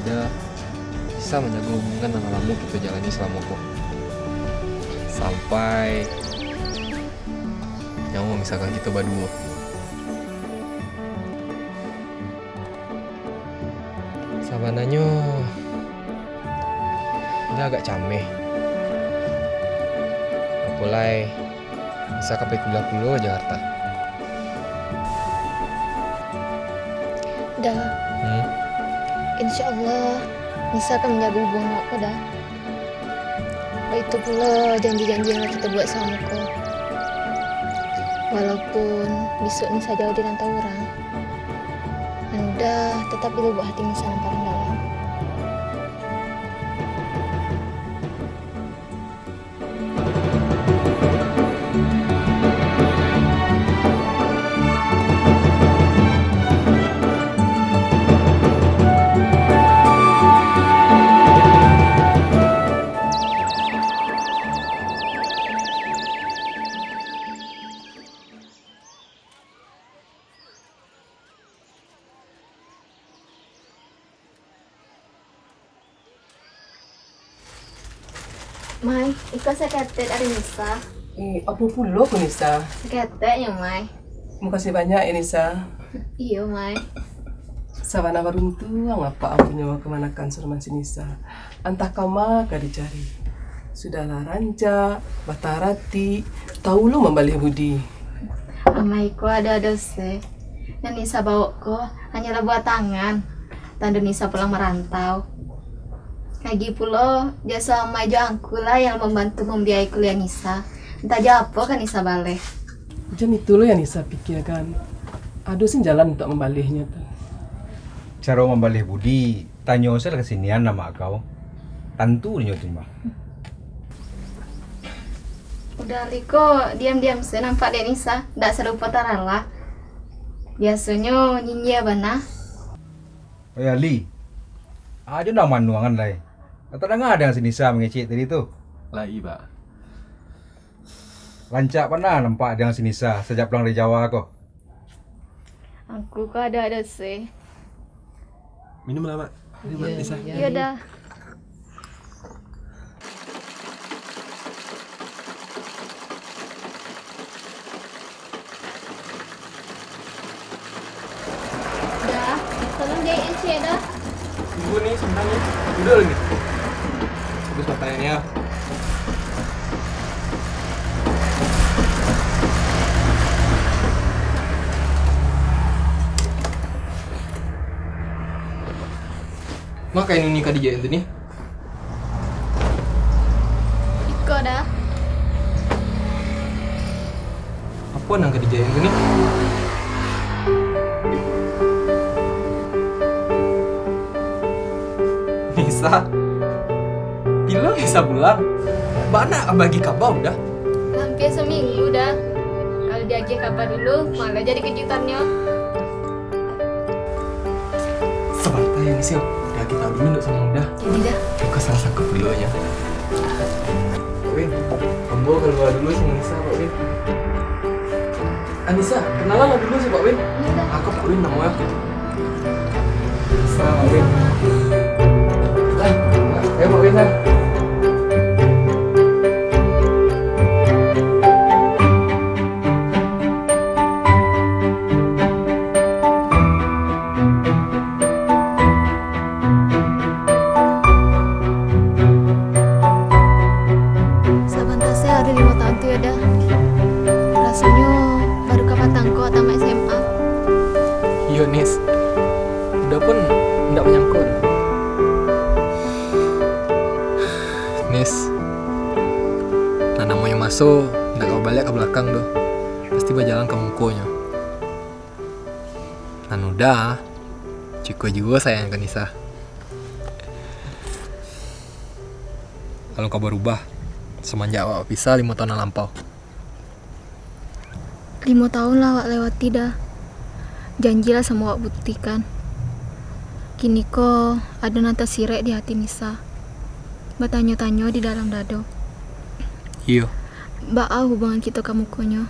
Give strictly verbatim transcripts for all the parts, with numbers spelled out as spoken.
Da, bisa manjago hubungan nan lamo kito jalani salamo ko. Sampai nyawa mamisakan kito baduo. Sabananyo, Da agak cameh. Apo lai, Nisa ka pai kuliah pulo Jakarta. Da, hmm? Insya Allah, Nisa akan manjago hubungan awak ko, Da. Baitu pulo janji-janji yang lah kito buek salamo ko. Walaupun bisuak Nisa jauah di rantau urang, nan Uda tetap di lubuak hati Nisa nan paling dalam. Mai, iko saketek dari Nisa. Eh, apo pulo ko, Nisa? Saketek nyo, Mai. Makasih banyak ya, Nisa. Iyo, Mai. Sabana baruntuang apak ampunyo kamanakan suruman si Nisa. Antah kama ka dicari. Sudahlah rancak, bataratik, tau lo mambaleh budi. Amai ko ado-ado se. Nan Nisa bawok ko hanyolah buah tangan, tando Nisa pulang marantau. Lagi pulo, jaso amai jo angku lah yang mambantu mambiayai kuliah Nisa. Antah jo apo ka Nisa baleh. Jan itu lo yang Nisa pikiakan. Ado sen jalan untuak mambalehnyo tu. Caro mambaleh budi, tanyo se lah kasinian amak kau. Tantu inyo tu mah. Uda Li ko diam-diam se nampak dek Nisa, dak sarupo taralah. Biasonyo nyinyia bana. Oi Ali, ajo ndak manuangan lai. Lah tadanga dek si Nisa mangecek tadi tu. Lai, Pak. Rancak bana nampak dek si Nisa sajak pulang dari Jawa ko. Angku ko ado-ado se. Minum lah, Mak. Minum, Mak, Nisa. Iyo, Da. Da, tolong jahit encik, Da. Tunggu ni, sebentar ni. Duduk ni. Bagus matanya ni, ah. Ma kain uni ka dijahit tu ni? Iko, Da. Apo nan ka dijahit tu ni? Nisa. Bilo Nisa pulang? Bana bagi kaba, Da? Hampir saminggu, Da. Kalau diagiah kaba dulu, malah jadi kejutannyo. Sabanta yo, Nis, yo. Uda kito dulu ndak samo Uda. Jadi, Da. Iko salah sangko pulo nyo. Pak Win, ambo kalua dulu samo Nisa, Pak Win. Anisa, kenalan lah dulu si Pak Win. Iyo, Da. Ako Pak Win namo yo. Nisa, Pak Win. Lah, ayo Pak Win lah. Sabanta se ari limo taun tu yo, Da. Rasonyo baru ka patang ko tamaik S M A. Iyo, Nis. Uda pun indak manyangko doh. Nis, nan namonyo maso indak ka babaliak ka balakang doh. Pasti bajalan ka mukonyo. Nan Uda, ciko juo sayang ka Nisa. Alun ka barubah, samanjak awak bapisah limo taun nan lampau. Limo taun lah awak lewati, Da. Janji lah samo awak buktikan. Kini ko, ado nan tasirek di hati Nisa. Batanyo-tanyo di dalam dado. Iyo. Baa hubungan kito ka mukonyo?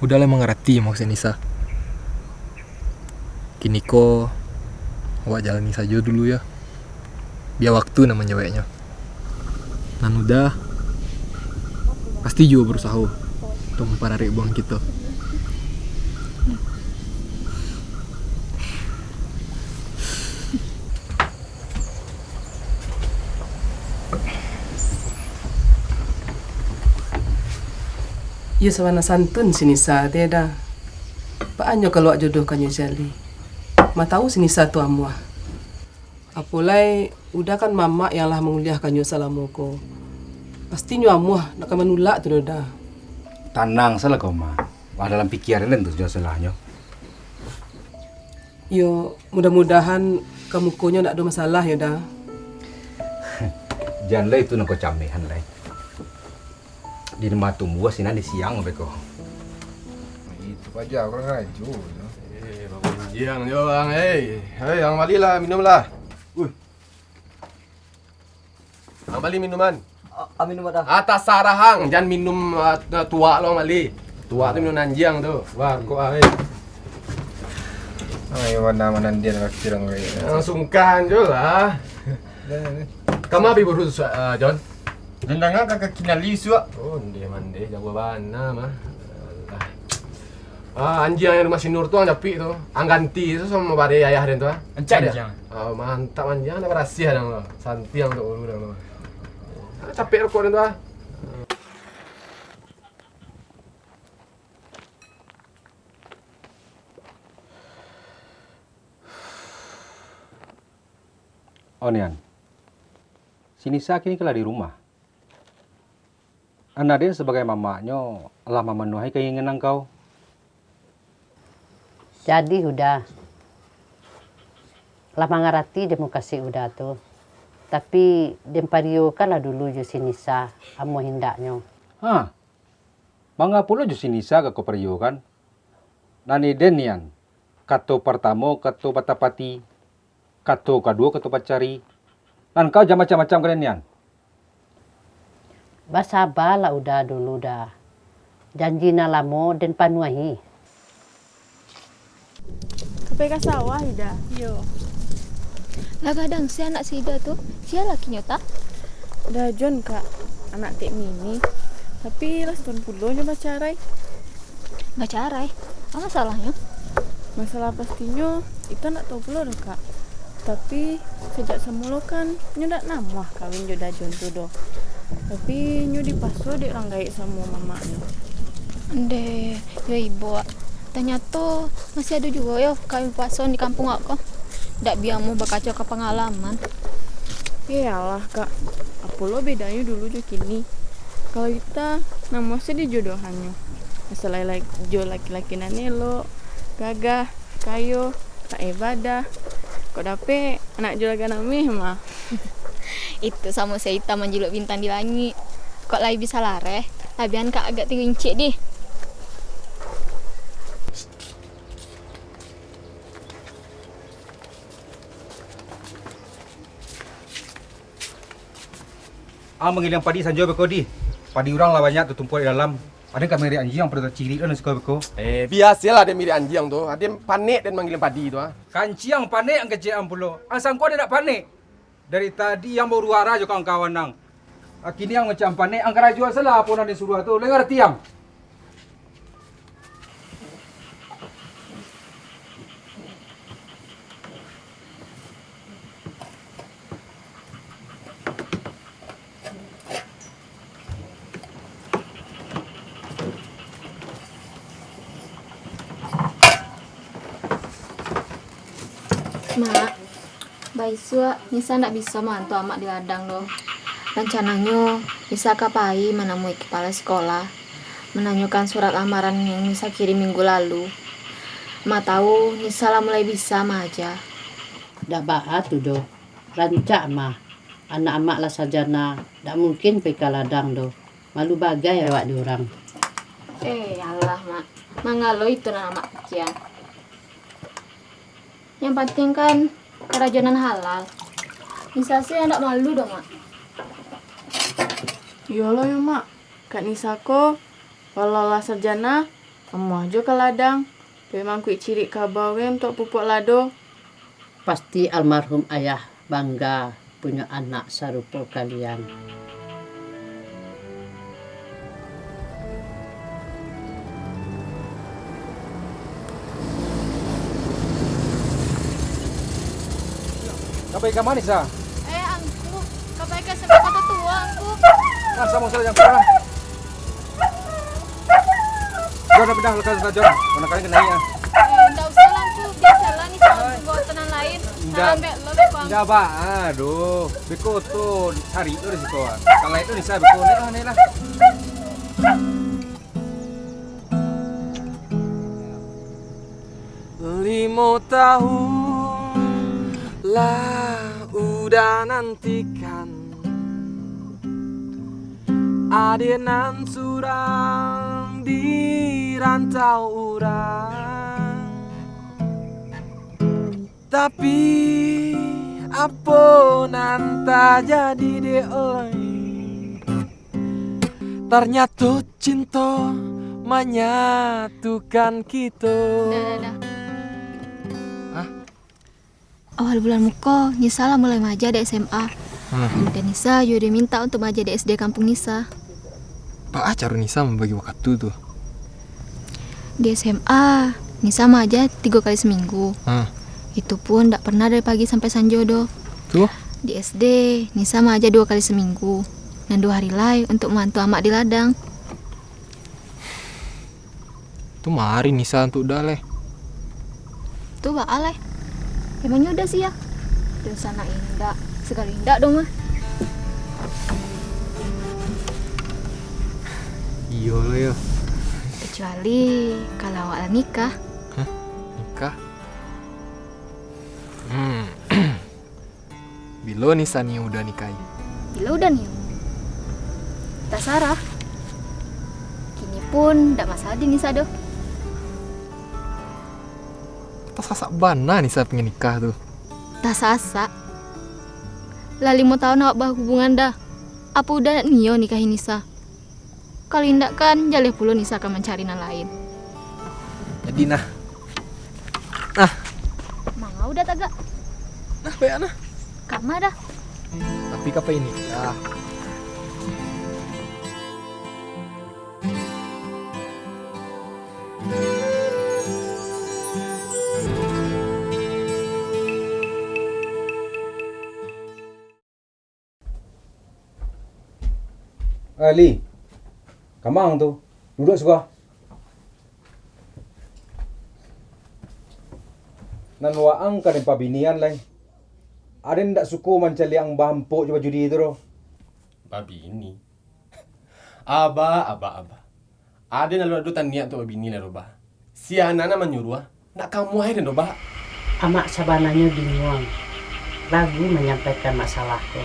Uda lah mangarati maksud Nisa. Kini ko, awak jalani sajo dulu yo. Bia wakatu nan manjaweknyo. Nan Uda pasti juo barusaho untuak mampararek hubungan kito. Iyo sabana santun si Nisa teh Da. Baa nyo kaluak jodoh ka nyo cari. Ma tau si Nisa tu amuah. Apo lai, Uda kan mamak yang lah manguliahkannyo salamo ko. Pasti nyo amuah nak ka manulak tu doh Da. Tanang salah kau, Ma. Wah, dalam pikiran den tu nyo salahnyo. Yo, mudah-mudahan ka mukonyo ndak ado masalah yo Da. Jan lai tu nan kau camehan lai. Di rumah tumbuah sinan di siang beko. Itu paja urang rajo. Eh, bamanjiang jo urang, eh. Hei, ang balilah minum lah. Uih. Ang bali minuman. Ah, ah, minum dah. Ah, tasarah ang, jan minum, ah, tuak lo ang bali. Tuak tu minum anjiang tu. Wah, kok ah, eh. Ai, mana manandian kaki urang, eh. Ang sungkan jo lah. Dah, dah. Kama bi burus, ah, Jon? Jan danga ka kaki nali suak. Oh, ndeh mandeh, jago bana mah. Alah. Ah, anjiang yang rumah si Nur tu, ang japik tu. Ang ganti tu samo bare ayah den tu, ah. Rancak anjiang? Ah, mantap anjiang, dah barasiah dang tu. Santiang tu ulu dang tu. Ah, capek rokok den tu, ah. Oh, Nian. Si Nisa kini ka lah di rumah. Anak den sabagai mamaknyo lah mamanuahi kainginan angkau. Jadi, Uda, lah mangarati jo mukasuik Uda tu. Tapi, den pariyokanlah dulu jo si Nisa, amuah indaknyo. Ha, mangapo lo jo si Nisa ka kau pariyokan? Nan iden nian, kato partamo kato batapati, kato kaduo kato bacari, nan kau jan macam-macam ka den nian. Basabalah Uda dulu Da. Janji nan lamo den panuahi. Ka pai ka sawah, Ida? Iyo. Lah gadang se anak si Ida tu. Sia lakinyo, ta? Dajon, Kak. Anak Tek Mini. Tapi lah satahun pulo nyo bacarai. Bacarai? Apo masalahnyo? Masalah pastinyo, Ita ndak tau pulo doh, Kak. Tapi, sajak samulo kan, nyo ndak namuah kawin jo Dajon tu doh. Tapi, nyo dipaso dek urang gaek samo mamaknyo. Ndeh, yo ibo, Wak. Tanyato masih ado juo yo kawin pasoan di kampuang awak ko. Ndak bia amuah bakaco ka pangalaman. Iyolah, Kak. Apo lo bedanyo dulu jo kini? Kalau Ita, namuah se dijodohannyo. Asal lai jo laki-laki nan elok, gagah, kayo, tak ibadah. Kok dapek anak juragan ameh mah. Itu samo se Ita manjuluak bintang di langik. Kok lai bisa lareh, labiahan ka agak tinggi incik dih. Ang mangiliang padi sanjo beko dih. Padi urang lah banyak tatumpuak di dalam. Aden ka mirek anjiang pado tacirik lo nan siko beko. Eh, biasolah aden mirek anjiang tu. Aden panek den mangiliang padi tu, ah. Kanciang panek ang kecek ang pulo. Ang sangko aden ndak panek. Dari tadi ang bauru-ara jo kawan-kawan ang. Kini ang macam panek, ang karajo salah apo nan den suruah tu. Lai ngarati ang? Mak, baisuak Nisa ndak bisa maantu amak di ladang doh. Rancananyo, Nisa ka pai manamui kepala sikolah, mananyokan surat lamaran yang Nisa kirim minggu lalu. Mak tau, Nisa lah mulai bisa maaja. Ndak baa tu doh, rancak mah. Anak amak lah sarjana, ndak mungkin pai ka ladang doh. Malu bagai awak di urang. Eh, alah, Mak. Mangalo itu nan amak pikian. Yang pantiang kan karajo nan halal. Nisa se ndak malu doh, Mak. Iyolah yo, Mak. Kak Nisa ko, walau lah sarjana, amuah jo ka ladang, pai mangkuik cirik kaba urang untuak pupuak lado. Pasti almarhum ayah bangga punyo anak sarupo kalian. Ka pai ka ma, Nisa? Eh, Angku, ka pai ka S M A Kota Tua, Angku. Ah, samo sajo, Angku lah. Jon, dah pindah, lekas, lekas, Jon. Mana kali kena ya? Eh, ndak usah lah, Angku. Biasalah ni, salam tunggu tenan lain. Ndak. Salam bek lo, bek, Bang. Ndak, Ba. Aduh, beko tu cari tu di situ, ah. Kalau itu Nisa beko, naik lah, naik lah. Limo tahun lah Uda nantikan, adek nan surang di rantau urang. Tapi, apo nan tajadi dek oi? Tarnyato cinto manyatukan kito. Dah, dah, dah. Hah? Awal bulan muko, Nisa lah mulai maaja di S M A. Hmm. Dan Nisa juo dimintak untuak maaja di S D kampuang Nisa. Baa caro Nisa mambagi wakatu tu? Di S M A, Nisa maaja tigo kali saminggu. Hmm. Itu pun ndak pernah dari pagi sampai sanjo doh. Tu? Di S D, Nisa maaja duo kali saminggu. Nan duo hari lai untuak mambantu amak di ladang. Tu mari Nisa untuak Uda lai. Tu baa lai? Emangnyo Uda sia? Dunsanak indak, sagalo indak doh mah. Iyo lo yo. Kecuali kalau awak lah nikah. Hah? Nikah? Hmm. Bilo Nisa nio Uda nikahi? Bilo Uda nio? Tasarah. Kini pun ndak masalah di Nisa doh. Tasasak bana Nisa pengen nikah tu. Tasasak. Lah limo tahun awak bahubungan dah. Apo Uda ndak nio nikahi Nisa? Kalau indak kan, jaleh pulo Nisa ka mancari nan lain. Jadi nah. Nah. Manga Uda tagak? Nah, banyak nah. Kama dah? Tapi kapa ini? Ya. Eh, Li. Kamang tu. Duduak siko. Nan waang ka den pabinian lai. Aden ndak suko mancaliak bahampok jo bajudi tu doh. Babini? Abah, abah, abah. Aden alun ado taniak untuak babini lai doh, Bah. Sia nan manyuruah, ndak kamuah den doh, Bah. Amak sabananyo binguang, ragu manyampaikan masalah ko.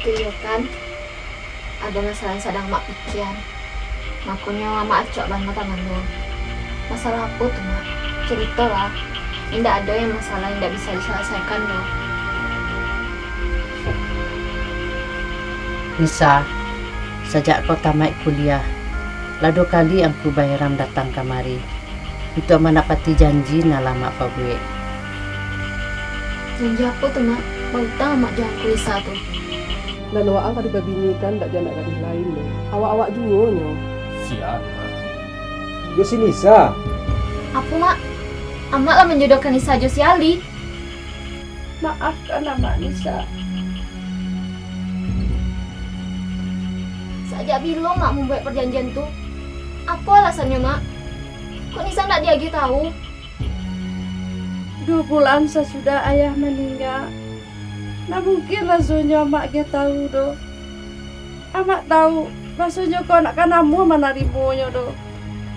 Iyo kan, ado masalah nan sadang amak pikian. Makonyo amak acok bana tabando. Masalah apo tu, Mak? Caritolah. Indak ado yang masalah indak bisa disalasaikan doh. Nisa, sajak kau tamaik kuliah, lah duo kali Angku Bairam datang kamari, untuak manapati janji nan lah Mak pabuek. Janji apo tu, Mak? Bautang amak jo Angku Nisa tu. Nan waang ka dipabinikan dak jo anak gadih lain doh. Awak-awak juo nyo. Sia, Mak? Jo si Nisa. Apo, Mak? Amak lah manjodohkan Nisa jo si Ali. Maafkan amak, Nisa. Sajak bilo Mak mambuek parjanjian tu? Apo alasannyo, Mak? Kok Nisa ndak diagiah tahu? Duo bulan sasudah ayah maningga, ndak mungkin rasonyo amak agiah tahu doh. Amak tahu, rasonyo kau ndak ka namuah manarimonyo doh.